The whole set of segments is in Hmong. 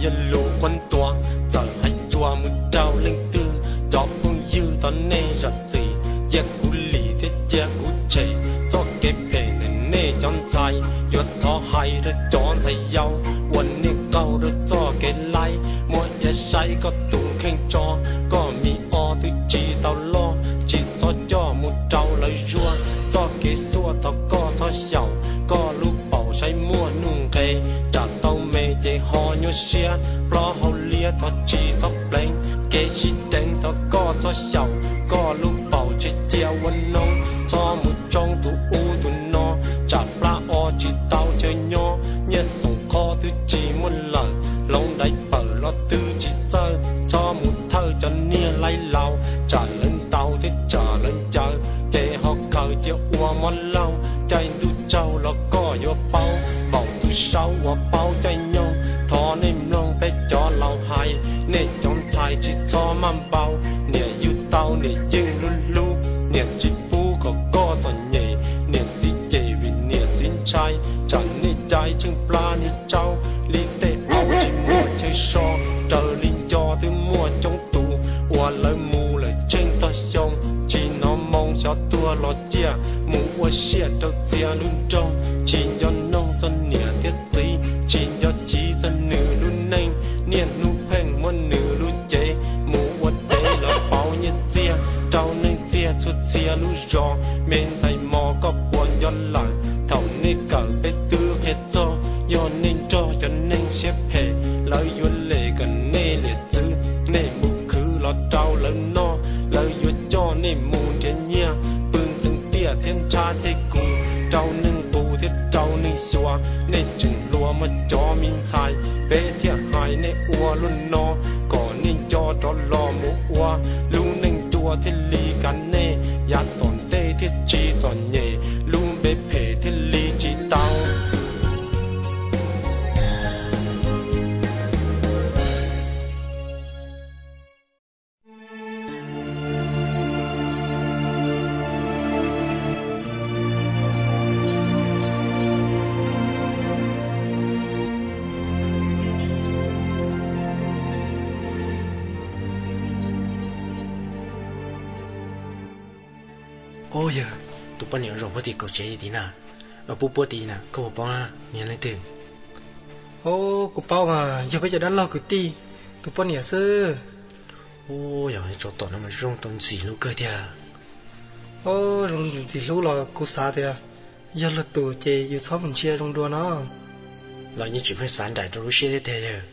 Yog lus qhuab ntuas txawm hais tsuas mus rau leej twg, cov phooj ywg thov nej zam txim, cia kuv lim thiab cia kuv tshem txoj kev phem ntawm nej cov ntxhais. Yuav thov hais rau cov ntxhais yau uas nej qaug rau txoj kev laib, muab iab saib koj tus kheej tso, koj mi o twb tsis tau loj, tsis txhob coj mus rau lawv zuag. Txoj kev xuaj thov koj txhob xyaum, koj lub paum saib muaj nuj nqes, tsam tau me ces ho nyuaj siab, plaub hau liab thov tsis txhob pleev, kev sib deev thov koj txhob xyaum, koj lub paum tseg cia ua noog, txhob mus tsoob tus ub tus no, tsam plab o tsis tau chaw nyob, nyiaj xoom qhov twb tsis muaj lawm, hloov daiv pawm los twb tsis txawj, txhob mus thawj cov niag laib laus, tsam lawv ntaus thiab tsam lawv ncaws, ces ho khaws cia ua mob laug, caij ntuj tsaug los koj yuav paub, npaum tus saub uas paub caij nyoog, thov nej mloog peb cov laus hais, nej cov ntxhais tsis txhob maj npau, niam yug tau niam yeej hlub hlub, niam tsis pub kom koj txom nyem, niam txiv cem vim niam txiv ntshai, tsam nej cai tsheej plab niag tsaub, li tej aub tsis muaj chaw so, raws li nco twb muaj coob tus, uas lawv mus lawm tsheej tog xyoo, tsis hnov moo xyov tuag los ciaj, mus ua siaj rau txia lub nroog, tsis nco noog txog niam thiab txiv, tsis nco chiv txog nws lub neej, niaj hnub pheej muab nws lub cev, mus ua dev los pauv nyiaj txiag, rau neeg txiag txhua txhia lub zos, me ntxhais mos koj puas nco lawm, thaum nej kawm peb twb qhia txog, yog nej nrog cov neeg siab phem, lawv yuav lem kom nej liam txwv, nej mus khwv los rau lawv noj, lawv yuav coj nej mus nrhiav nyiaj, pw ntxeev tiaj thiab nrhab tej kus, rau neeg qus thiab rau neeg xyuas, nej tseem hluas mas cov me ntxhais, peb thiaj hais nej ua luaj no, kom nej nco rov los mus ua, lub neej dua thiaj li kav nej, yav tom ntej thiaj tsis txom nyem, lub npe phem thiaj li tsis tau. Ub yawg, tus poj niam zaum puag tim kaum tsev tid na, pub puab tid na, koj puas paub niag leej twg? Ub, kuv paub mas, yog peb cov dab laug kwv tij tus poj niam xwb. Ub, yog tsov tom no mas zoo tau ntxim hlub kawg tiag. Ub, zoo ntxim hlub los kuv xav tias yog luag tus ces yus txhob mus ntsia zoo dua no. Los yeej tsis pheej xav nraim rau lub siab thiab tiag yawg.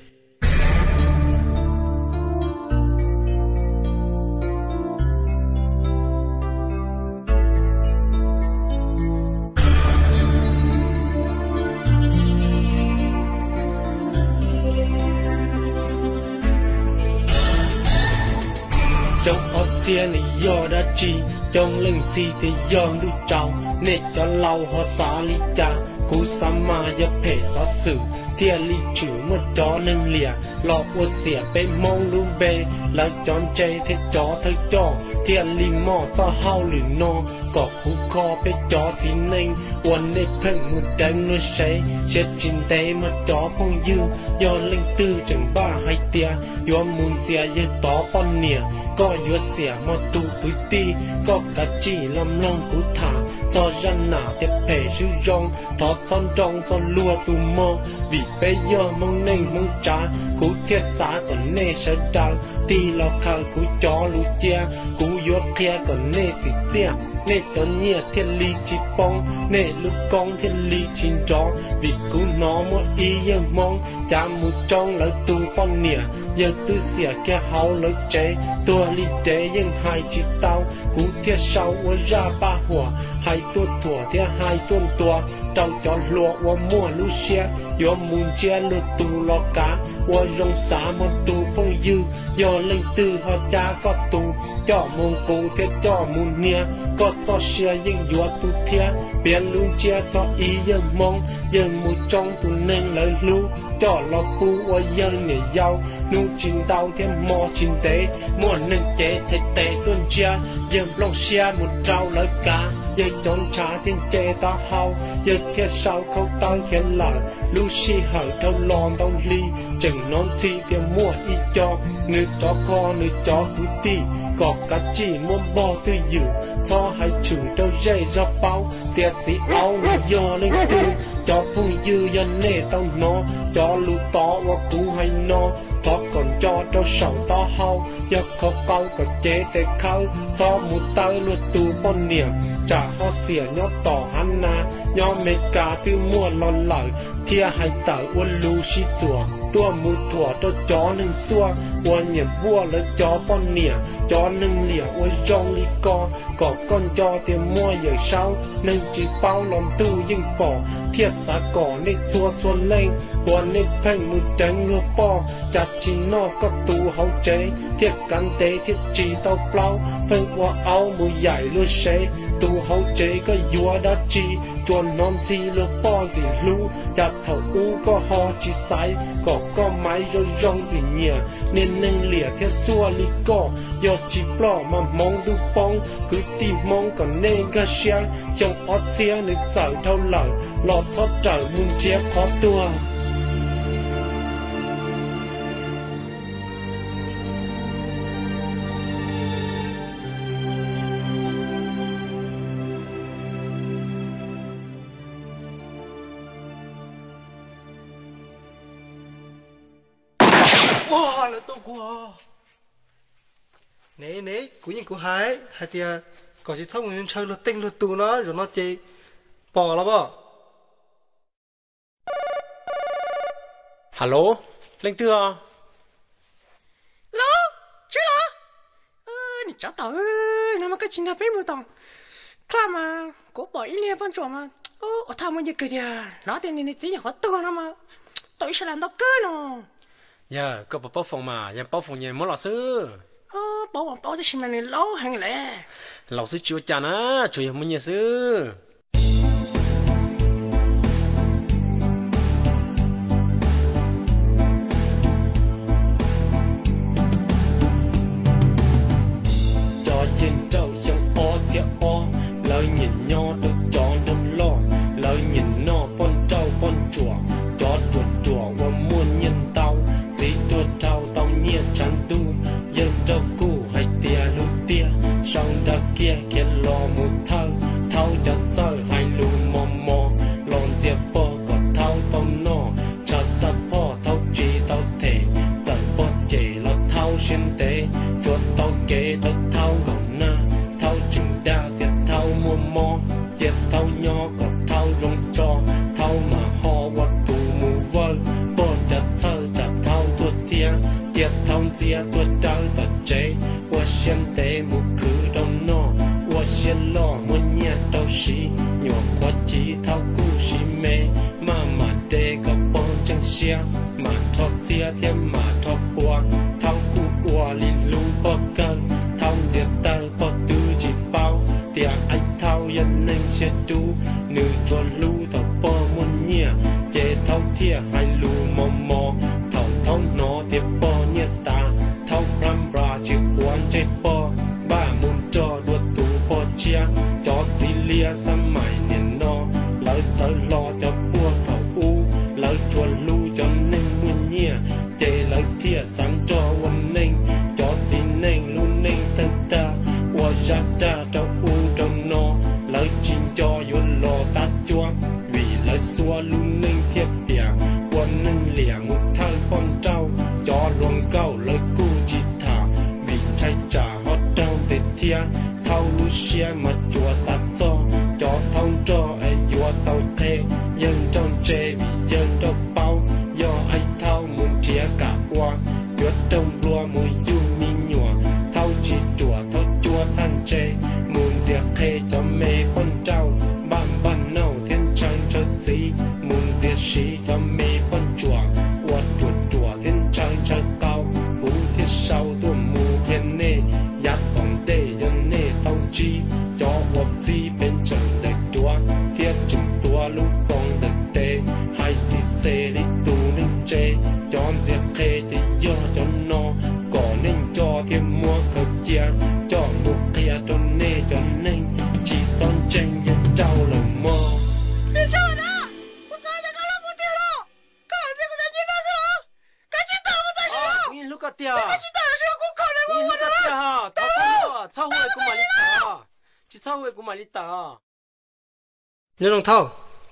Xyoo ob txhiab nws yog dab tsi? Coob leej txhij tias yog ntuj tsaus. Nej cov laus ho xav li cas? Kuv xav mas yog phem xov xwm thiaj li tshwm muaj cov neeg liam los ua xiam peb Hmoob lub npe. Lawv cov ntse thiab cov thawj coj thiaj li muaj txoj hauj lwm no kom khuv kho peb cov txiv neej uas nej pheej mus deev luag sev. Siab tsis ntev muaj cov phooj ywg, yog leej twg tseem npaj hais tias yuav mus ntxias yawg tod poj niam, koj yuav xiam hmo tus kwv tij. Koj kav tsij los mloog kuv tham txog zaj nam tias phem swb zoo. Thov txhob nroo txog luag tus mog, vim peb yog Hmoob neej Hmoob tsav. Kuv thiaj xav kom nej sawv daws tig los khaws kuv cov lus cia. Kuv yuav qhia kom nej txim txiaj, nej cov nyiaj thiaj li tsis poob, nej lub koob thiaj li tsis nrov. Vim kuv hnov muaj ib yawg Hmoob cav mus tsoob lawv tus poj niam, yawg twb xiam kiag hauv lawv tsev, tuag li dev yeej hais tsis tau. Kuv thiaj sau ua zaj paj huam hais tuaj thuam thiab hais tuaj ntuas rau cov hluas uas muaj lub siab yuav mus ntsiab luag tus los kav. Ua zoo xav hmo tus phooj ywg, yog leej twg ho cab koj tus coj mus nqus thiab coj mus hnia, koj txoj sia yeej yuav tu thiab. Piav lub ntsiab txog ib yawg Hmoob, yawg mus tsoob tus neeg lawv hlub, coj los pub ua yawg niam yau. Hnub tsis ntau thiab hmo tsis ntev, muaj neeg cev txhais tes tuaj ntsiab, yawg nplooj siab mus rau lawv kav. Yawg cov ntshav thiaj nce taub hau, yawg thiaj sau khau taw khiav lawm. Lub sij hawm dhau los ntau hli, tseem hnov ntxhi tias muaj ib co, nws rov kho nws cov kwv tij kom kav tsij muab npog twj ywm, txhob hais tshwm rau zej zog paub tias txiv aub nws yog leej twg. Cov phooj ywg, yog nej tau hnov cov lus tod uas kuv hais no, thov kom nco rau saum taub hau, yog khov qau kom cev tes khawb, txhob mus tawb luag tus poj niam, tsam ho xiam nyob tom hav nas. Nyob Mes Kas twb muaj los lawm, thiaj hais tawm ua lus sib txuam tuaj mus thuam rau cov neeg xuaj uas nyiam npuaj lawv cov poj niam. Cov neeg liam ua zoo li ko, kom koj nco tias muaj Yawm Saub, neeg tsis paub los ntuj yeej pom. Thiaj xav kom nej txhua txhua leej uas nej pheej mus deev luag poj, cas tsis noj koj tus hauv tsev, thiaj kav ntev thiaj tsis tau plaub, pheej ua aub mus yaim luag sev. Tus hauv tsev koj yuav dab tsi, tsuas hnov ntxhi luag poj ntxim hlub, cas thaum ub koj ho tsis xaiv, kom koj maiv zoo zoo ntxim nyiam. Niag neeg liam thiab xuaj li koj, yog tsis ploj mas hmoov ntuj poob. Kwv tij Hmoob, kom nej nkag siab, xyoo ob txhiab nws txawm dhau lawm, los txhob rawm mus nrhiav qhov tuag. Ua, lawv tua kuv os. Ne ne, kuv yeej kuv hais hais tias kom tsis txhob mus ntshaw luag teej luag tus no, zaum no ces pom los as. Hello, leej twg os? Los, tswv los, niag tsov tom, no mas koj tsis nrog peb mus tom club mas kuv pom ib niag poj ntsuam mas ua thaj muaj nyiaj kawg tiag, hnov tias nws niag txiv nyuam qhuav tuag no mas tau ib sab las ntau kawg no. Yog koj puas paub foom mas, yog paub foom ces muab los xwb. Paub mas paub tab sis mas nws laus heev lawm. Laus xwb tsis ua cas na, tsuas yog muaj nyiaj xwb. Cov yawg nrauj xyoo ob txhiab ob, lawv nyiam nyob rau cov nraug loj, lawv nyiam noj poj nrauj poj ntsuam, cov ruam ruam uas muaj nyiaj ntau, txiv tuag dhau tau nyiaj tshav ntuj. Yawg nrauj kuj hais tias lub tiaj sau nra kiag khiav los mus thawj, thaub cov txawj hais lus mos mos, los ntxias pog kom thaub tau noj, tshav xab phoj thaub tsis tau them, txawm pog cem los thaub siab ntev, tsuas tau kev rau thaub nkaum nag, thaub tseem dag tias thaub muaj mob, cia thaub nyob kom thaub zoo tso, thaub mam ho ua tus mus vawj, pog cas txhawj tsam thaub tuag thiab, cia thaub ntxias tuag dawb tom tsev, ua siab ntev mus khwv rau noj, ua siab loj muaj nyiaj rau siv, nyuam qhuav chiv thaub kuj siv me, maj mam de kom pog ntseeg siab, mam rho txiab thiab mam rho pua, thaub kuj ua li hlub pog kawg, thaub ntxias tawg pog twb tsis paub, tias aib thaub yog neeg siab dub, nws tsuas hlub thaum pog muaj nyiaj, ces thaub thiaj hais lus mos mos, thaum thaub hnov tias pog nyiaj tas, thaub plab nplas tsis quav ntsej pog, npaj mus nrog dua tus pog tshiab, cov txiv liab xab maim niam no, lawv txawv hlo cov puag thaum ub, lawv tsuas hlub cov neeg muaj nyiaj, ces lawv thiaj xav nrog ua neej, cov txiv neej lub neej tawg tag, ua zaj dag rau ub rau no, lawv tsis nco yuav los tab cuab, vim lawv xuab lub neej thiaj piam, ua neeg liam mus thawj poj nrauj, cov hluas nkauj lawv kuj tsis tham, vim ntshai tsam ho raug ntes thiab, thaub lub siab mas tsuas xav txog, cov thaub nrog es yuav tau qhe, Kuv mam li tawm. Nyob zoo Thauj,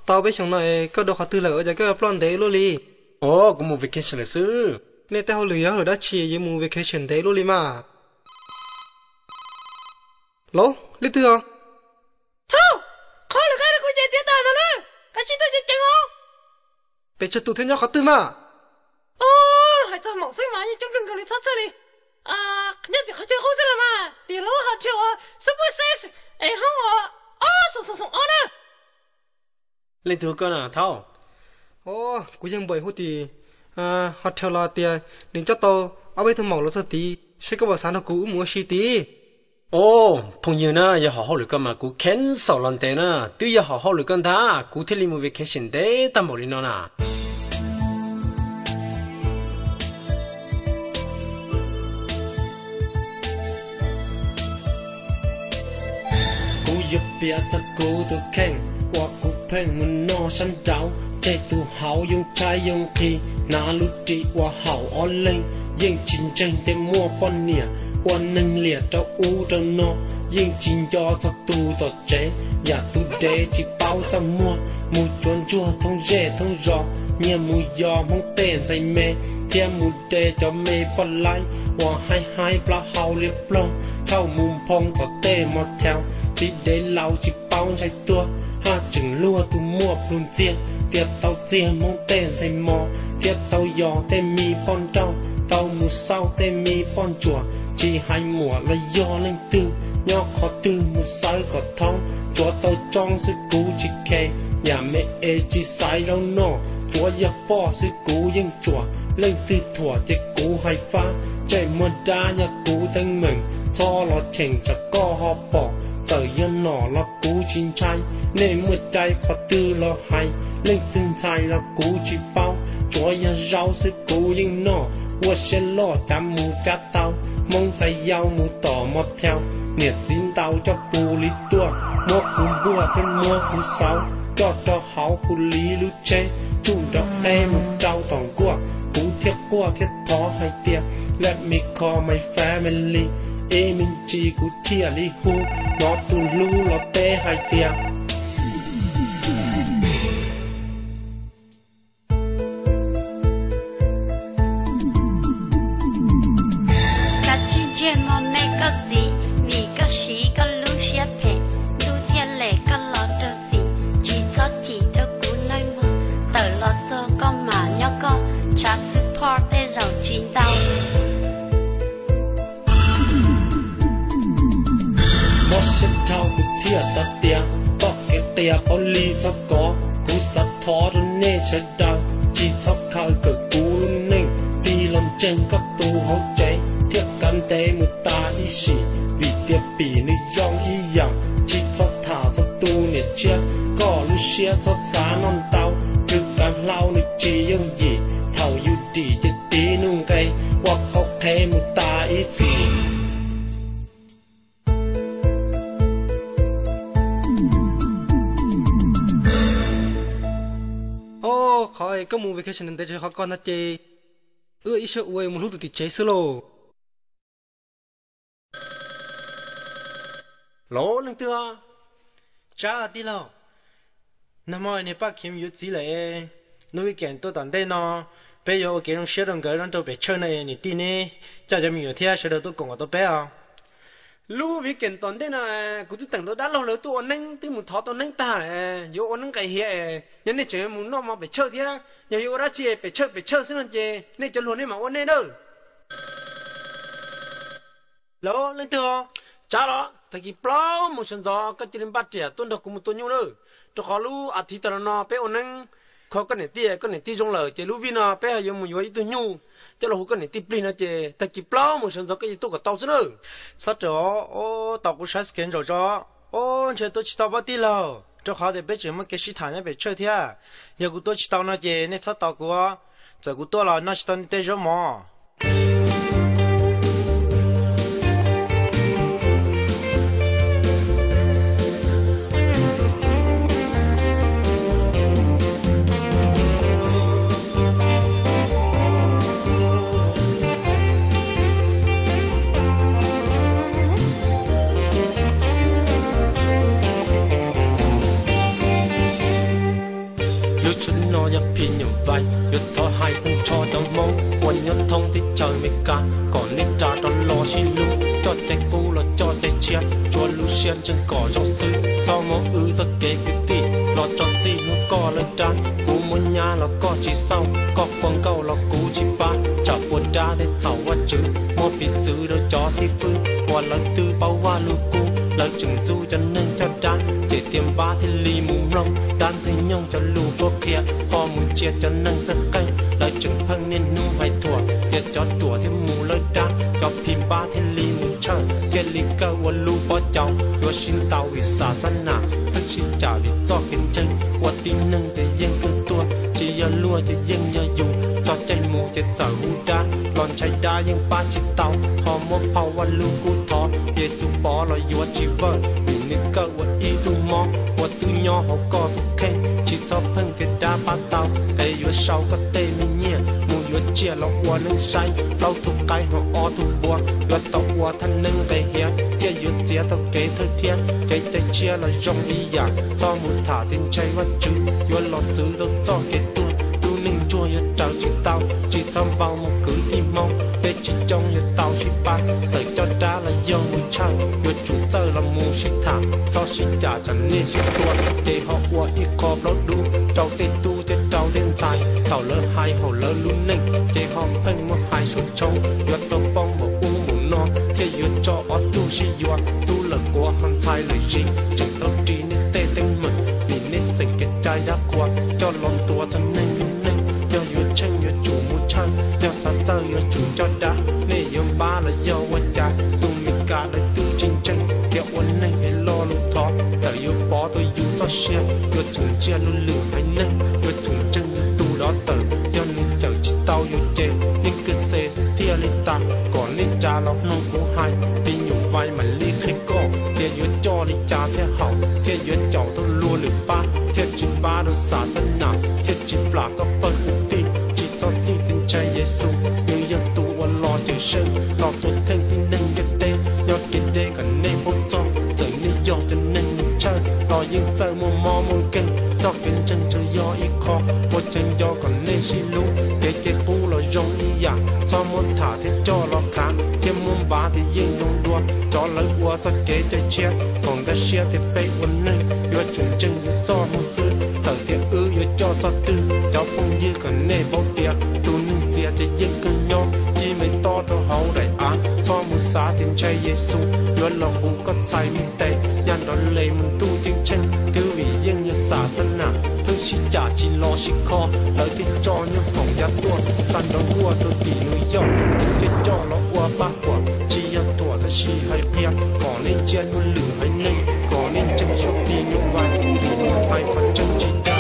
tau peb xyoos no es koj dua qhov twg lawm ua cas koj ploj ntev luaj li? Ov, kuv mus vacation lawm xwb. Nej tej hauj lwm yog hauj lwm dab tsi yuav mus vacation ntev luaj li mas? Lauj, leej twg os? Thauj, qhov lwm kab rau kuv ces tiav tas no na, kav tsij tuaj ceev ceev os. Pes tsawg tus thiab nyob qhov twg mas? Hais txog maum xwb mas yeej coob kawg nkaus li txhob txhawj li. Nyob tim qhov chaw qub xwb los mas, tim lub hotel uas Super Six es hoob uas ob xoom xoom xoom ob na. Leej twg hu koj na Thauj? Kuv yog npawm hu tim hotel los tias nws coj tau ob peb tug maum los txog tid, seb koj puas xav nrog kuv wb mus ua si tid. Ov, phooj ywg na, yog hom hauj lwm koj mas kuv cancel los ntev na, twb yog hom hauj lwm koj ntag kuv thiaj li mus vacation ntev tag npaum li no na. Kuv yuav piav txog kuv tus kheej uas kuv pheej mus noj sab nraud, tseg tus hauv yoo tshaib yoo nqhis, hnav lub ris ua haum ob leeg, yeej tsis ntseeg tias muaj poj niam, ua neeg liam rau ub rau no, yeej tsis nco txog tus tom tsev, yam tus dev tsis paub txaj muag, mus cuav ntsuag thoob zej thoob zos, nyiag mus yos Hmoob tej ntxhais me, thiab mus de cov me poj laib uas haib haib plaub hau liab ploog, thauj mus nphoo tom tej motel, tsis dev laus tsis paub ntshai tuag, haj tseem luag tus muaj plhus ntxiag, tias tau txiag Hmoob tej ntxhais mos, thiab tau yos tej me poj nrauj, tau mus xauj tej me poj ntsuam, tsis hais muam los yog leej twg, nyob qhov twg mus xawb kom thoob, tsuav tau tsoob xwb kuv tsis khe, yam me es tsis xaiv zaub noj, tsuav yog poj xwb kuv yeej tsuam, leej twg thuam ces kuv hais fab, ntsej muag dab yog kuv teeb meem, txhob los cheem tsam koj ho pom, txawm yog nom los kuv tsis ntshai, nej muaj cai qhov twg los hais, leej twg ntxhais los kuv tsis paub, tsuav yog zaub xwb kuv yeej noj, ua siab loj cav mus cav tau, Hmoob ntxhais yau mus tom motel, niam txiv ntau coj pus li tuaj, muab kuv npuaj thiab muab kuv xauv, coj rau hauv kuv li lub tsheb, tsuj nrov qeb mus rau tom nkuaj, kuv thiaj quaj thiaj thov hais tias, let me call my family, ib me ntsis kuv thiaj li hu, hnov tus hlub los teb hais tias, kav tsij ntsiag mog me koj txiv, vim koj siv koj lub siab phem, ntuj thiaj lem koj los raug txim, tsis txhob chim rau kuv nawb mog, tawm los txog koj mam nyob koj, tshav xwb phoj tej zaum tsis ntau. Mob siab dhau kuv thiaj xav tias, txoj kev qias paub li txhob kov, kuv xav thov rau nej sawv daws, tsis txhob khaws kawm kuv lub neej, tig los ntseeg koj tus hauv tsev, thiab kav ntev mus tas ib sim, vim tias pim nws zoo ib yam, tsis txhob tham txog tus niam tshiab, koj lub siab txhob xav noj ntau, rwg kav hlau nws tsis yooj yim, thaum yus dim ces tiv nuj nqes, ua qhov qhev mus tas ib txhis. Ob, qhov koj mus vacation ntev ntev tsis qhov koj ntag ces wb ib sab ua mus hlub tus tim tsev xwb lauj. Lauj, leej twg? Tsab tij laug, nag hmo niag Paj Khiv yuav txiv lawm, lub weekend tuaj tom ntej no peb yuav ua kev zoo siab rau nkawd nrog rau pem tshawj no, niam tij neb coj cov me nyuam thiab sawv daws tuaj koom kom tau peb os. Lub weekend tom ntej no kuv twb teem tau dab laug lawv tuaj ua neeb, twb mus thov tau neeb tag lawm, yuav ua neeb nqaim hiav, yog nej tseem yuav mus noj mov pem tshawj thiab, yog yuav ua dab tsi pem tshawj pem tshawj xwb no ces nej cov hluas nej mam ua nej nawb. Lauj, leej twg? Tsab los, tag kis plaub moos sawv ntxov koj cia li npaj riam tuaj nrog kuv mus tua nyuj lawm, rau qhov lub as thiv tas los no peb ua neeb kho koj niam tij, koj niam tij zoo lawm ces lub vij no peb ho yuav mus yuav ib tug nyuj coj los hu koj niam tij plig no ces tag kis plaub moos sawv ntxov koj cia li tuaj kom tau xwb nawb. Txhob rawm, tos kuv saib schedule tso. Ob, ntshe tuaj tsis tau pab tij laug, rau qhov tias peb tseem muaj kev sib tham nyob pem tshawj thiab. Yog kuv tuaj tsis tau no ces nej txhob tos kuv, txawm kuv tuaj los noj tsis tau nej tej zaub mov. No yog phim nyuj vais yuav thov hais tag nrho cov Hmoob uas nyob thoob teb chaws Amelikas kom nej ras rov los sib hlub, coj cai qub los coj cai tshiab, tsuav lub siab ntseeg kom zoo xwb. Txhob muab wb txoj kev kwv tij los tso txij hnub koj lawv dab. Kuv muaj nyab los koj tsis xauj, koj ua nkauj los kuv tsis pab, tsam puas dab thiaj txhaum Vajtswv. Muab piv txwv rau cov xib fwb uas lawv twb paub Vaj lug kub, lawv tseem ntxub cov neeg coj dab, ces tias npab thiaj li mus mloog dab ntxwg nyoog cov lus tuaj qhia. Ho mus ntsia cov neeg txawj qeej, lawv tseem pheej niaj hnub hais thuam tias cov ruam thiaj mus lawv dab, cov phim npab thiaj li mus ntshaw, thiaj li kawg ua lub pob cauv. Yuav sib ntaus vim xav xab nam, pheej sib cam vim txoj kev ntseeg, ua tib neeg ces yeej kawg tuag, tsis yog luag ces yeej yog yus. Txog caij mus ces txawm hu dab, los ntshai dab yeej pab tsis tau, ho muab phau Vaj lug kub thov, Yexus pov los yuav tsis vawj, vim nws kawg ua ib tug mob uas twb nyob hauv koj tus kheej. Tsis txhob pheej tias dab pab tau, es yuav sau koj tej me nyiaj mus yuav tsiaj los ua neeb saib. Plaub tug qaib ho ob tug npua, yuav tau ua thaj neeb nqe hiav, thiaj yuav txiav tau kev thawj thiab. Kev cai tshiab los zoo ib yam, txhob mus tham tias ntshai Vajtswv, yuav los txwv tau txoj kev tuag. Lub neej ntsuag yuav raws tsis tau, tsis txhob npau mus kwv tij Hmoob, peb tsis coob yuav tau sib pab. Txawm coj dab los yog mus ntshaw, yuav tsum txawj los mus sib tham, txhob sib cam tsam nej sib tua, ces ho ua ib qho plaub dub rau tej tub thiab rau tej ntxhais. Thaum lawv hais hauv lawv lub neej, ces ho pheej muaj hais suav tshoob, yuav tau poob npaum ub npaum no, thiaj yuav tso ob tug sib yuav. Tub lawm quav ho ntxhais lawm zis, tseem tau ris nej tej teeb meem, vim nej xeem kev cai dab qhuas coj los ntuas txog neeg lub neej. Yog yuav tsheej yuav tsum mus ntshaw, yog xav txawj yuav tsum coj dab. Nej yuav npab los yog ua cas, tus Meskas lawv twb tsis ntseeg, tias ua neeg es lo lus thov, txawm yuav pov tau yus txoj sia, yuav tsum ntsia lub lwm haiv neeg, yuav tsum ntseeg yus tus dov tawm. Yog nws cawm tsis tau yus ces yeej kawg xes xwb thiaj li tas. Kom nej ras los mloog kuv hais, phim nyuj vais mam li qhia koj tias yuav coj li cas thiaj haum, thiaj yuav caum tau luag lwm pab, thiaj tsis npab rau xav xab nam, thiaj tsis plam koj pawg kwv tij. Tsis txhob xij tias ntshai Yexus, nws yog tus uas los cawm seej, los tua theej tib neeg ntiaj teb. Nyob kev deb kom nej paub txog, txawm nej yog cov neeg mus ntshaw los yeej txawj muaj mob muaj nkeeg. Txoj kev ntseeg tsuas yog ib qho ua chaw nco kom nej sib hlub. Kev cai qub los zoo ib yam, txhob muab tham thiab coj los khav, thiaj muab npav tias yeej zoo dua. Rov lawv ua txoj kev cai tshiab, thaum nkag siab tias peb ua neeg yuav tsum ntseeg yus txoj hlub xwb. Txawm tias wb yuav coj txoj twg, cov phooj ywg kom nej paub tias tus neeg txias ces yeej kawg nyob, ib me tob rau hauv daim av. Txhob mus xav tias ntshai Yexus yuav los hu koj txhais mi tes, yaj nrov les mus ntuj ceeb tsheej. Twb vim yeej yog xav xab nam, pheej sib cam tsis los sib kho, lawv thiaj tso nyob hoom yav tuaj, xa nrov nkuaj rau tim New York, thiaj coj los ua pab huam. Tsis yog thuam tab sis hais qhia, kom nej ntsia lub lwm haiv neeg, kom nej ntseeg suab phim nyuj vais, vim nyuj vais qhov tseeb tsis dag.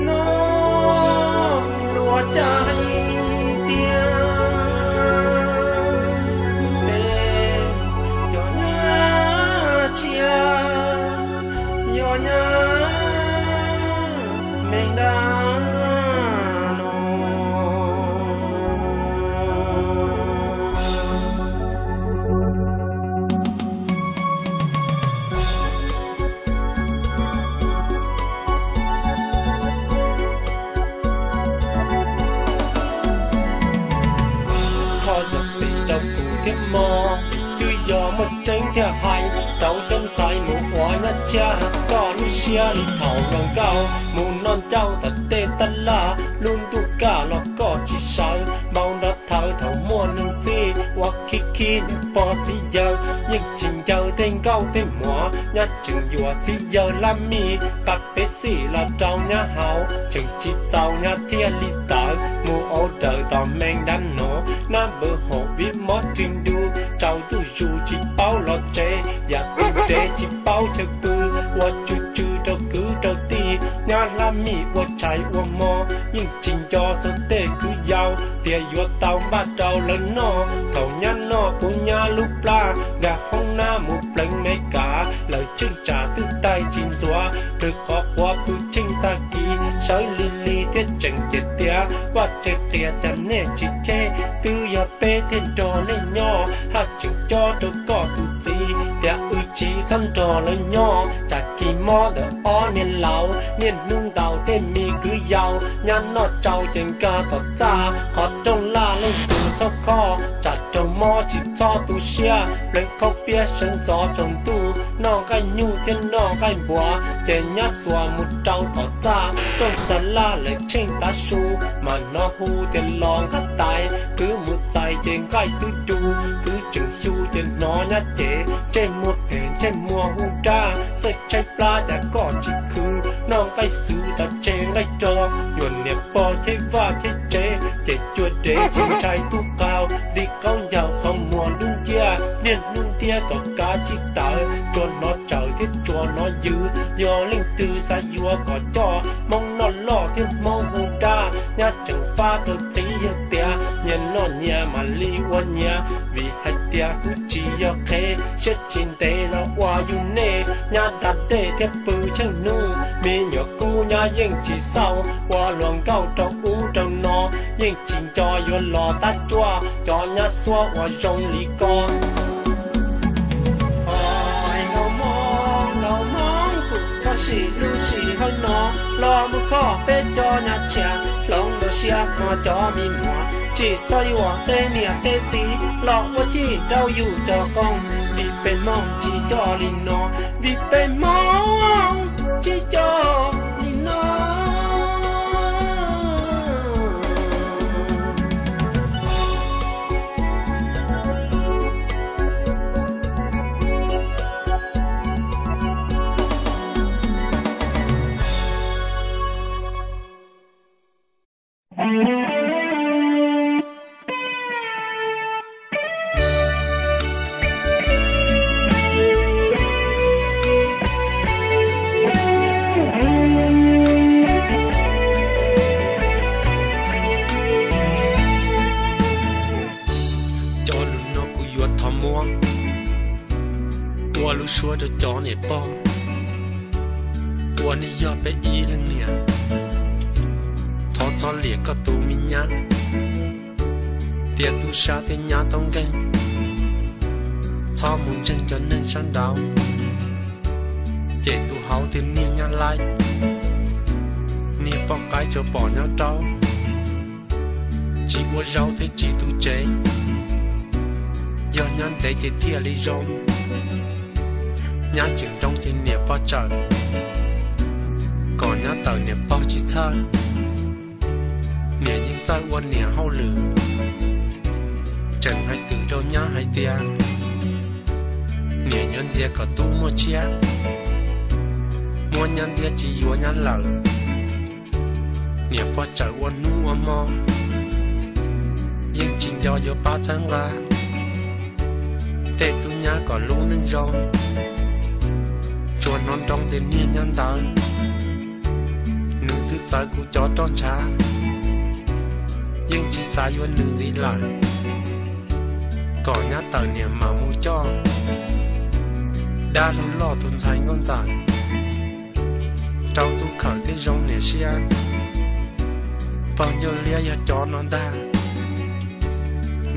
No luag cas hais tias peb cov nyab tshiab yog nyab me dab no. Ho zam txim rau kuv thiab mog, twb yog muaj tseeb thiaj hais, rau cov ntxhais mus ua nyab tshiab, koj lub siab li thaum hluas nkauj, mus noj ncauj tom tej tab laj, lub ntuj kaj los koj tsis sawv, npau nrov thawv thaum muaj neeg txib, ua khib khib niam pog txiv yawg, yeej tsis ncaws tej nkauj tej muam, nyab tseem yuam txiv yawg lab mij, pab peb xij los rau nyab haus, tseem tsis txaus nyab thiaj li tawv, mus ua raws tom me dab no, nab npawg haum vib mob txwg ntuj, tsaus ntuj zus tsis paub los tsev, yam tu dev tsis paub chaw pw, ua tsw tsw rau kwv rau tij, nyab lab mij ua tshais ua hmo, yeej tsis nco txog tej kwv yau, tias yuav tau npaj rau lawv noj, thaum nyab noj puv nyab lub plab, nkag hoob nab mus pleev Meskas, Lawv tsheej tsam twb taig tsis ntxuav, rwg qhov quav pw tsheej tag kis, sawv lig lig thiab tseem cem tias, Vaj tseem qia cas nej tsis cheb, twb yog peb thiaj nrog nej nyob, haj tseem cob rau koj tus txiv tias wb tsis txhob nrog lawv nyob. Tsam kis mob ntawm ob niag laus, niaj hnub ntaus tej me kwv yau, nyab noj tsau ces nkag tom txaj, qhov rooj laj leej twg txhob khob, tsam raug mob tsis txhob tu siab, pleev khaub piab sawv ntxov tsaus ntuj, noj nqaij nyuj thiab noj nqaij npuas, ces nyab xuas mus rau tom txaj, rooj txag laj lawm tsheej tav su, mas hnov hu tias los nqaj tais, kwv mus txais ces nqaij twb du, kwv tseem xyu ces hnov nyab cem, ntsej muag phem ntsej muag hu dab, txawj tshaib plab cas koj tsis khwv, noj nqaij xwb tas tseg nqaij rog, yuav niam pog cheb vaj cheb tsev, ces cuag dev tsis ntshai tub qaug, nti qaub ncaug qhov muag dub nciab, niaj hnub ntiab kom kav tsij tawv, tsuas hnov tsawm thiab tsuas hnov yws, yog leej twg xav yuav kom coj, Hmoob noj loj thiab Hmoob hu dab, nyab tseem fab rau txiv yawg tias, nyias noj nyias mam li ua nyias, vim hais tias kuv tsis yog qhev, siab tsis ntev los ua yus nej, nyab da dej thiab pw tsheej hnub, me nyuam kub nyab yeej tsis xauj, ua luag nkauj rau ub rau no, yeej tsis nco yuav los tab cuaj, cov nyab xuab ua zoo li ko. Nkauj Hmoob, nkauj Hmoob, kuv koj sim lub sij hawm no los mus kho peb cov nyab tshiab, hloov dua siab hmo cov me muam, tsis txhob yuam tej niam tej txiv los ua txij rau yus cov qoob, vim peb Hmoob tsis coj li no, vim peb Hmoob tsis coj li no. Cov lus no kuv yuav thov muab ua lub suab rau cov niam pog uas nej yog peb ib leeg niam. Thov txhob liam koj tus me nyab, tias tub sab thiab nyab toob nkeeg, txhob mus ntseeg cov neeg sab nraud, ces tus hauv thiaj niag nyab laib, niag poj qaib tsuas pom nyab raub, tsis ua zaub thiab tsis tu tsev, yog nyab ntev ces thiaj li zoo. Nyab tseem nroo ces niam pog tsawm, kom nyab tawm niam pog tsis txhawj. Niam yeej txawj ua niam hauj lwm, tseem hais twm rau nyab hais tias niam yuav ntxias kom tub muaj tshiab, muab nyab ntiab tsis yuav nyab lawm. Niam pog tsawm ua hnub ua hmo, yeej tsis nco yuav pab txhawb nqa tej tub nyab kom lub neej zoo. Tsuas hnov nroo tias niag nyab ntawd, nws twb txawv kuv cov roj ntshav, yeej tsis xav yuav nws ntxiv lawm, kom nyab tawm niam mam mus coj. Dab lug loj tus ntxhais nkauj ntxawm, rau tub khawm thiab zoo niam siab. Pog ncauj liab yog cov no ntag,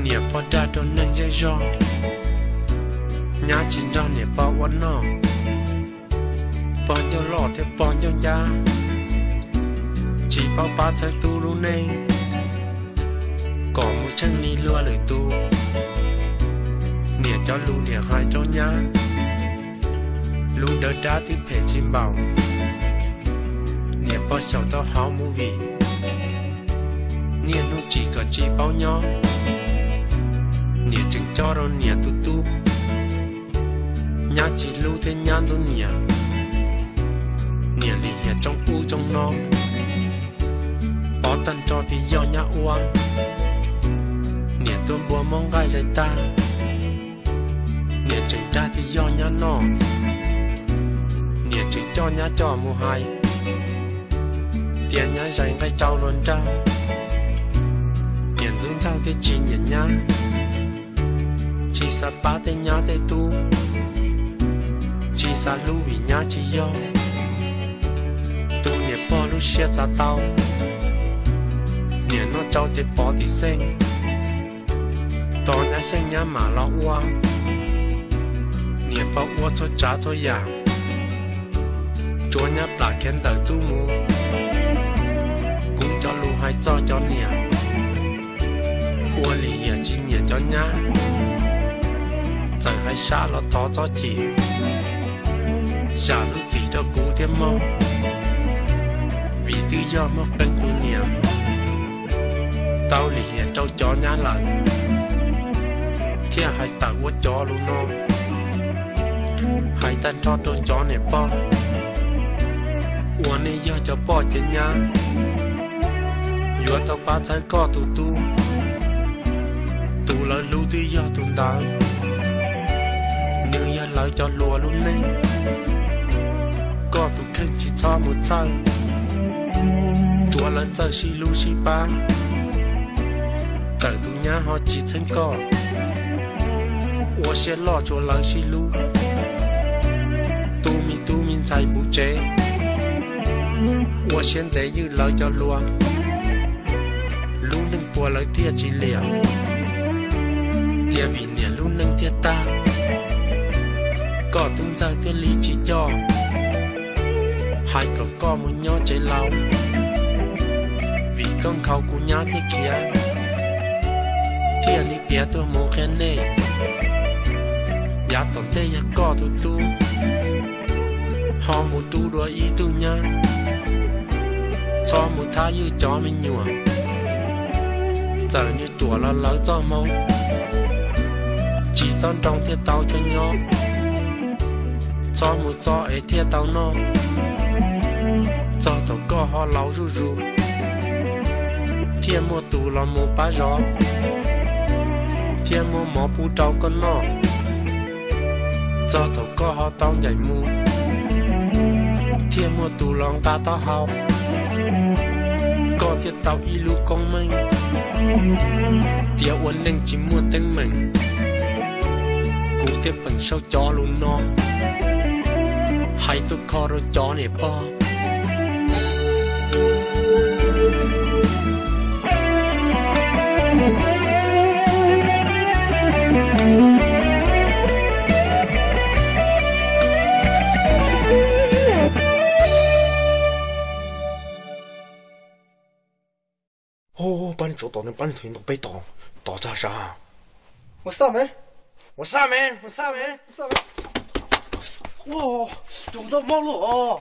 niam pog dag rau neeg zej zog, nyab tsis nrog niam pog ua noj. Pog ncauj loj thiab pog ncauj ncab, tsis paub pab txhawb tub lub neej, kom mus tsheej li luag lwm tus. Niam cov lus niam hais rau nyab, lus dawb dab twb phem tsis npaum, niam pog xyaum tau hauv movie, niaj hnub tsim kom tsis paub nyob. Niam tseem cob rau niam tus tub, nyab tsis hlub thiab nyab ntxub niam. Niam lim hiam tsoo ub tsoo no, pov tag nrho tias yog nyab ua. Niam tua npua muab nqaij zais tag, niam tseem dag tias yog nyab noj. Niam tseem coj nyab coj mus hais tias nyab zais nqaij rau luag nrag. Niam ntxub ntxaug thiab tsis nyiam nyab, tsis xav pab tej nyab tej tub, tsis Xav hlub vim nyab tsis yog, tus niam pog lub siab xav tau, niam noj tsau ces pov tim xeej, tos nyab xyeej nyab mam los ua, niam pog ua txhua tsav txhua yam, tsuav nyab plam khiav ntawm tub mus, kuv cov lus hais txog cov niam, ua lim hiam tsis nyiam cov nyab, txawm hais sab los thov txhob chim, zam lub txim rau kuv thiab mog, vim twb yog muaj qee tus niam tau lim hiam rau cov nyab lawm, thiaj hais tawm ua cov lus no, hais tag nrho rau cov niam pog uas nej yog cov poj cov nyab, yuav tau pab txhawb koj tus tub, tus lawv hlub twb yog tus ntawd, nws yog lawv cov hluas lub neej, koj tus kheej tsis txhob mus txhawj, tsuav lawv txawj sib hlub sib pab, txawm tus nyab ho tsis txheeb koj, ua siab loj tsuav lawv sib hlub, tu me tub me ntxhais puv tsev, ua siab ntev ywj lawv cov hluas, lub neej puas lawv thiaj tsis liam, tias vim niam lub neej thiaj tag, koj tub ntxawg thiaj li tsis coj, hais kom koj mus nyob tsev laus, vim koj nkhaus kuv nyab thiaj khiav, thiaj li piav tuaj mus qhia nej, yav tom ntej yog koj tus tub ho mus rub dua ib tug nyab, txhob mus thab ywj cov me nyuam, txawm nws ruam los lawv txoj hmoo, tsis txhob nroo thiaj tau chaw nyob, txhob mus txo es thiaj tau noj, txog thaum koj ho laus zuj zus, thiaj muaj tus los mus pab zov, thiaj muaj mov pub rau koj noj, txog thaum koj ho tau ncaim mus, thiaj muaj tus los nqa taub hau, koj thiaj tau ib lub koob meej, tias ua neej tsis muaj teeb meem, kuv thiaj peem sau cov lus no, hais tuaj kho rau cov niam pog. Pab tsuav tom, pab tsuav tom peb tom, tom txog sav. Ua xaj me, ua xaj me, ua xaj me. Ua, tus tau mob lawm os.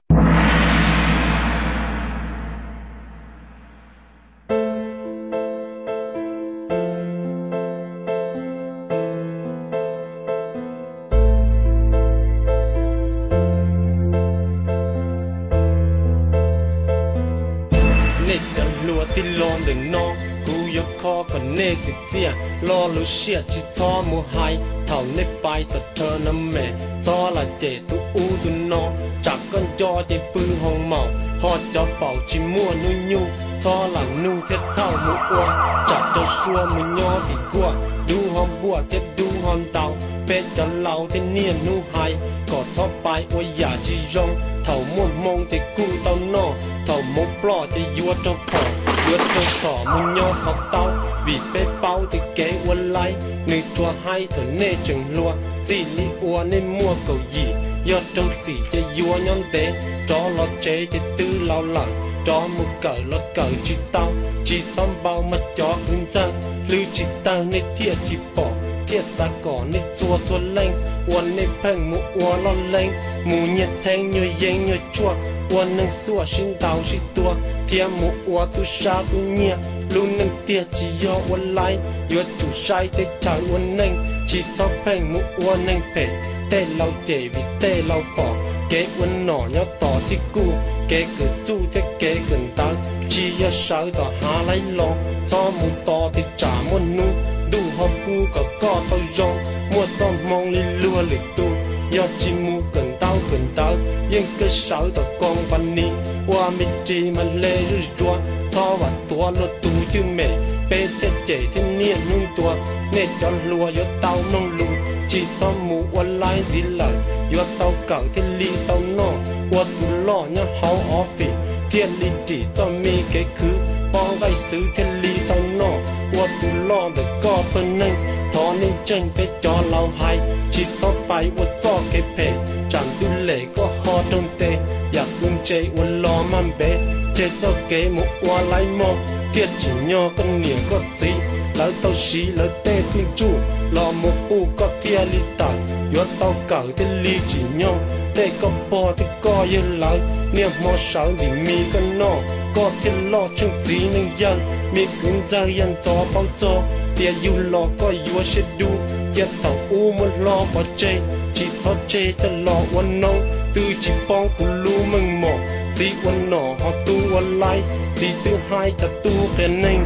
Nej cov hluas tij laug ntawm no, kuv yuav kho kom nej txiv txiaj, lo lus siab tsis txhob mus hais. Thaum nej pais tom tournament, txhob lam cem tus ub tus no, tsam koj nco ces pw hoo maum, ho cov paum tsis muaj hnub nyoog, txhob lam nug thiab thauj mus ua, tsam rau sua mus nyob tim kuaj, dub ho npuaj thiab dub ho ntau. Peb cov laus thiab niaj hnub hais kom txhob pais ua yam tsis zoo, thaum muaj hmoo ces kuj tau noj, thaum hmoov ploj ces yuav raug phom, yuav raug txhom mus nyob qhov taub, vim peb paub tias kev ua laib nws tsuas haib thaum nej tseem hluas. Txij li uas nej muaj kaum yim, yog raug txim ces yuav nyob ntev, rov los tsev ces twb laus lawm, rov mus kawm los kawm tsis tau, tsis txhob npau mas cov kwv ntxawg, hlwb tsis tawg nej thiaj tsis pom, thiaj xav kom nej txhua txhua leej ua nej pheej mus ua loj leeb, mus nyiag theeb nyuag yeeb nyuag tshuaj, ua neeg xuaj sib ntaus sib tua, thiab mus ua tub sab tub nyiag. Lub neej tiag tsis yog ua laib, yuav tsum saib teb chaws ua neej, tsis txhob pheej mus ua neeg phem. Tej laus cem vim tej laus pom, kev ua nom nyob tom xib kuj, kev kawm txuj thiab kev kawm ntawv, tsis yog sawv tom hav laib los. Txhob mus tos tias tsam muaj hnub, ntuj ho pub kom koj tau zoo, muaj txoj hmoo li luag lwm tus. Yog tsis mus kawm ntaub kawm ntawv, yeej kawg sawv tom koo pas nis, ua me ris mas hle zuj zus, txhob vam tuav luag tus cwj mem, peb thiaj cem thiab niaj hnub ntuas. Nej cov hluas yuav tau mloog lus, Tsis txhob mus ua laib ntxiv lawm, yuav tau kawm thiaj li tau noj. Ua tus loj nyob hauv office thiaj li dim txoj me kev khwv, poj nqaij xwb thiaj li tau noj. Ua tus loj ntawm koj pawg neeg, thov nej ntseeg peb cov laus hais, tsis txhob pais ua txoj kev phem, tsam ntuj lem koj ho raug ntes. Yam tus ntse ua los maj npev, tseg txoj kev mus ua laib mog, thiaj tsim nyog koj niam koj txiv. Lawv tau siv lawv tej txuj ntsuj los mus pub koj thiaj li tawm, yuav tau kawm thiaj li tsim nyog. Tej koj pog tej koj yawg lawv niaj hmo sawv ntim mis koj noj, koj thiaj loj tsheej txiv neej yawg. Me kwv ntxawg yog ntxov paub txog, tias yug los koj yuav siab dub. Cia thaum ub muab hlob pov tseg, tsis txhob tseg coj los ua noob. Twb tsis poob kuv lub meej mom, txiv ua nom ho tub ua laib, txiv twb haib cov tub qias neeg.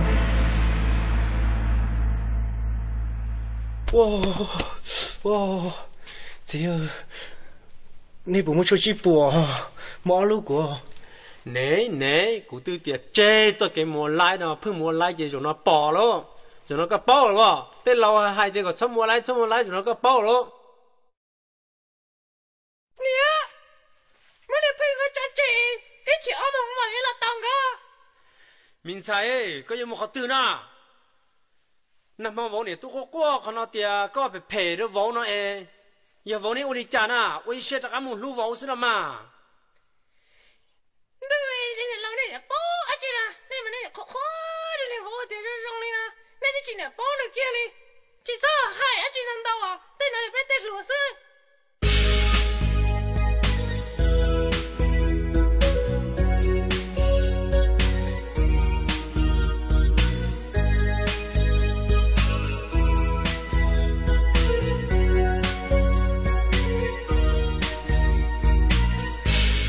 Txiv, nej puas muaj tshuaj sib puas? Muaj ob lub kuv. Nev nev, kuv twb tias tseg txoj kev mus ua laib no, pheej mus ua laib ces zaum no pom lauj. Zaum no koj paub lawm as, tej laus hais tias kom txhob mus ua laib, txhob mus ua laib, zaum no koj paub lauj. Niam, muab niam pheej ua tso tseg, ib tsam ob moos mam li los tos nkawd. Me ntxhais, koj yuav mus qhov twg na? Nag hmo vauv niam tub quaj quaj qhov no tias koj phem phem rau vauv no es, yog vauv neb ua li cas na, ua ib siab rov qab mus hlub vauv xwb no mas. Ntuj, niam laus nej niam paub dab tsi na, nej mas nej niam qhuav qhuav li, vauv ua tias zoo zoo li no, nej twb tsis niam paub nws kiag li. Tsis txhob hais dab tsi ntau ntau, tej no yog peb tej hluas xwb.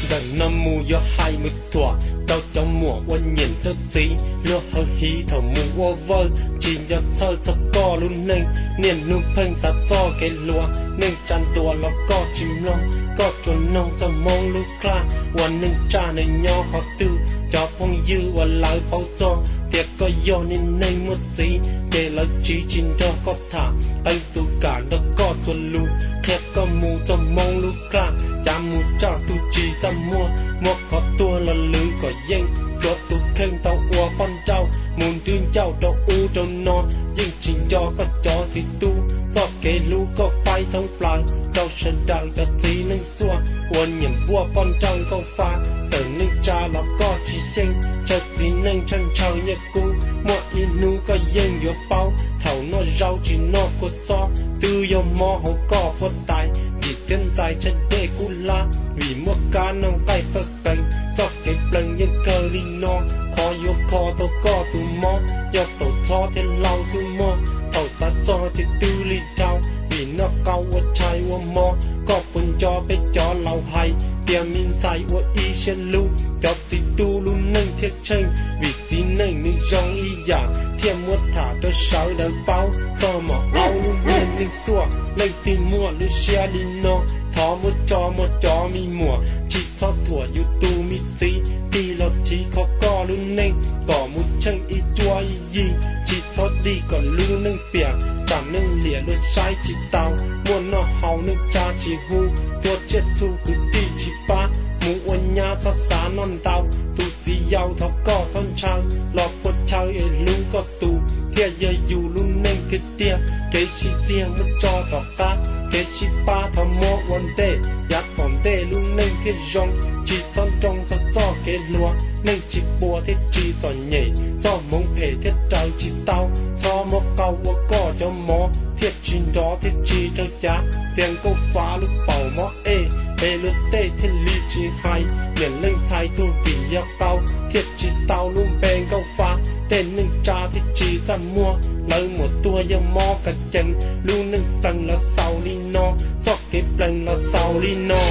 Ntawm no mus yuav hais mus thuam rau cov muam uas nyiam rau txiv, luag hawv hiv thaum mus ua vawj, tsis nco txhawj txog koj lub neej. Niaj hnub pheej xav txoj kev hluas, neej tsa ntuas los koj tsis mloog, koj tsuas noog txog Hmoob lub claj, uas neej tsa nws nyob qhov twg. Cov phooj ywg uas lawv paub txog tias koj yog niag neeg muaj txiv, ces lawv tsiv tsis nrog koj tham, qee tus kam nrog koj txuas lus, qhia koj mus txog Hmoob lub claj, cav mus tsaj tu tsis txaj muag, muab qhov tuag los lwv kom yeej. Tsuav tus kheej tau ua poj nrauj, mus nrwb ncauj rau ub rau no, yeej tsis nco koj cov txiv tub. Txoj kev hlub koj faib thoob plaws rau sawv daws cov txiv neej xuaj, uas nyiam npuaj poj nrauj nkauj fa. Txawm neej tsa los koj tsis xyeej, ntshaw txiv neej tshaj ntshaw nyiaj kub. Muaj ib hnub koj yeej yuav paub, thaum noj zaub tsis noj kua txob, twb yog mob hauv koj puab tais. Yim thiab ntxais tshaj dej kub hlab, vim muaj kab noj nqaij pawg qees. Txoj kev plees yeej kawg li no, qhov yuav kho tau koj tus mob, yog thaum txhob thiab laus xwb mog. Thaum xav txog ces twb lig dhau, vim noj qau ua tshais ua hmo. Koj puas nco peb cov laus hais tias me ntxhais ua ib siab hlub, cov txiv tub lub neej thiaj tsheej. Vim txiv neej nws zoo ib yam, thiaj muab tham rau sawv daws paub. Txog mom aub lub niag neej xuaj, leej twg muaj lub siab li no, thov muab tso mog cov me muam. Tsis txhob thuam yus tus me txiv, tig los tiv kho koj lub neej, kom mus tsheej ib cuab ib yig. Tsis txhob dig kom lub neej piam, tsam neeg liam luag saib tsis taus. Muaj noj haus neej tsa tsis hu, tuaj tsiaj txhu kwv tij tsis pab. Mus ua nyab txhob xav noj ntau, tus txiv yau thov koj txhob ntshaw, los puag chaw es hlub koj tus, thiaj yog yus lub neej tiag tiag. Kev sib txiag muab tso tom qab, kev sib pab thov muab ua ntej, yav tom ntej lub neej thiaj zoo. Tsis txhob nroo txog txoj kev hluas, neej tsis puas thiaj tsis txom nyem, txoj hmoov phem thiaj raws tsis tau. Txhob muab qau ua koj cov mov, thiaj tsis nrov thiaj tsis raug cav. Tias nkauj fav lub paus mob ej, es luag tej thiaj li tsis hais. Niam leej ntxhais tuag vim yog qau, thiaj tsis tau lub npe nkauj fav. Tej neej tsa thiaj tsis txaj muag, lawv muam tuag yog mob kav cees. Lub neej plees los xaus li no, txoj kev plees los xaus li no.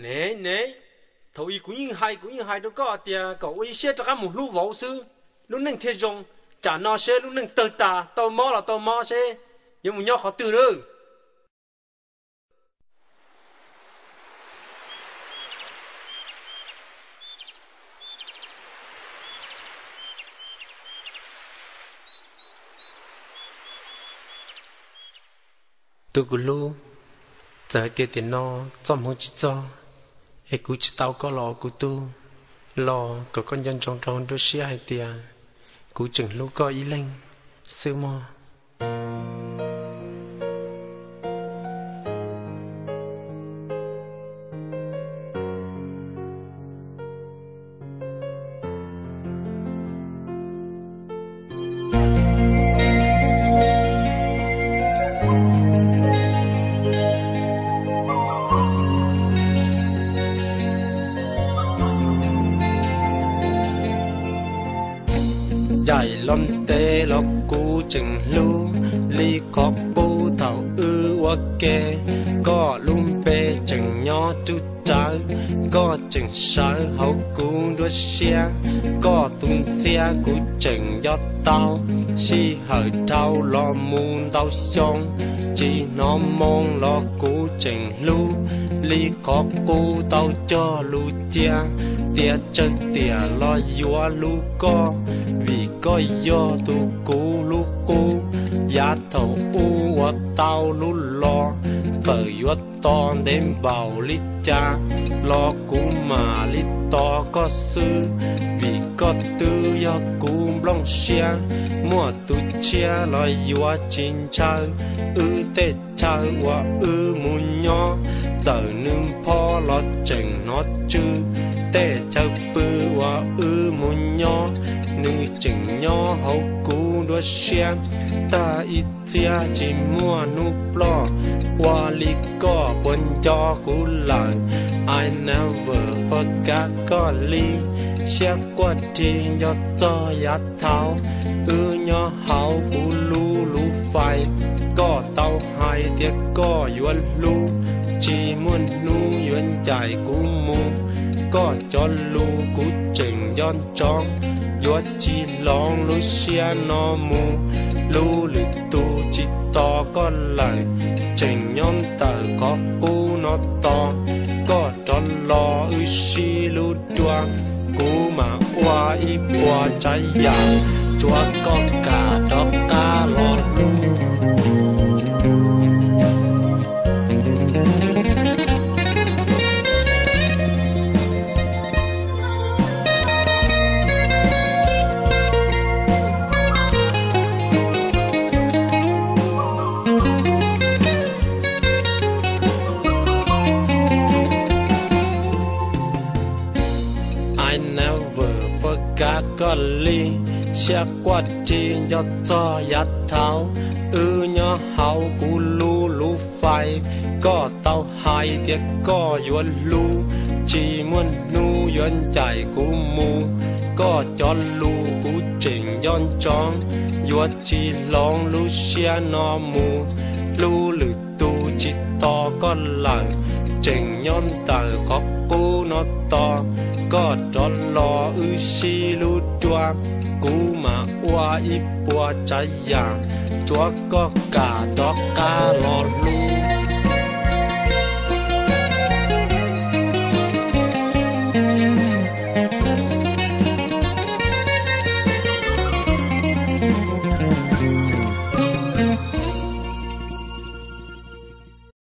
Nev nev, thaum ub kuv yeej hais, kuv yeej hais rau koj tias kom ua ib siab rov qab mus hlub vauv xwb, lub neej thiaj zoo. Tsam no seb lub neej tawg tas, tau mob los tau mob seb yuav mus nyob qhov twg lawm. Tus kuv hlub, txawm hais tias tiam no txoj hmoo tsis txog, es kuv tsis tau koj los ua kuv tug, los kom koj nco ntsoov rau nruab siab hais tias kuv tseem hlub koj ib leeg xwb mog. Ncaim los ntev los kuv tseem hlub li qhov qub thaum wb ua ke. Koj lub npe tseem nyob rub rawv, koj tseem sawv hauv kuv nruab siab. Koj tus ntxhiab kuv tseem nco tau, sij hawm dhau los mus ntau xyoo, tsis hnov moo los kuv tseem hlub li qhov qub tau cog lus cia, tias tsawg tiam los yuav hlub koj, vim koj yog tus kuv hlub qub. Yav thaum ub ua tau hlub los, txawm yuav tos ntev npaum li cas los kuv mam li tos koj xwb, vim koj twb yog kuv nplooj siab. Muaj tus tshiab los yuav tsis ntshaw wb tej chaw uas wb mus nyob, txawm nws npho los tseem hnov tsw. Tej chaw pw uas wb mus nyob, nws tseem nyob hauv kuv nruab siab. Tag ib txhiab tsis muaj hnub ploj, ua li koj puas nco kuv lawm? I never forgot koj li. Siab quaj dhi nco txog yav thaud, wb nyob hauv kuv lub lub fais. Koj tau hais tias koj yuav hlub, tsis muaj hnub yuav ncaim kuv mus. Koj cov lus kuv tseem nco ntsoov, yuav tsis hloov lub siab no mus. Hlub lwm tus tsis tos koj lawm, tseem nyob ntawm qhov qub no tos. Koj rov los wb sib hlub dua, kuv mam ua ib puas tsav yam, tsuav koj kam rov qab los hlub. I never forgot koj li. Siab quaj dhi nco txog yav thaud, wb nyob hauv kuv lub lub fais. Koj tau hais tias koj yuav hlub, tsis muaj hnub yuav ncaim kuv mus. Koj cov lus kuv tseem nco ntsoov, yuav tsis hloov lub siab no mus. Hlub lwm tus tsis tos koj lawm, tseem nyob ntawm qhov qub no tos. Koj rov los wb sib hlub dua, kuv mam ua ib puas tsav yam, tsuav koj kam rov qab los hlub.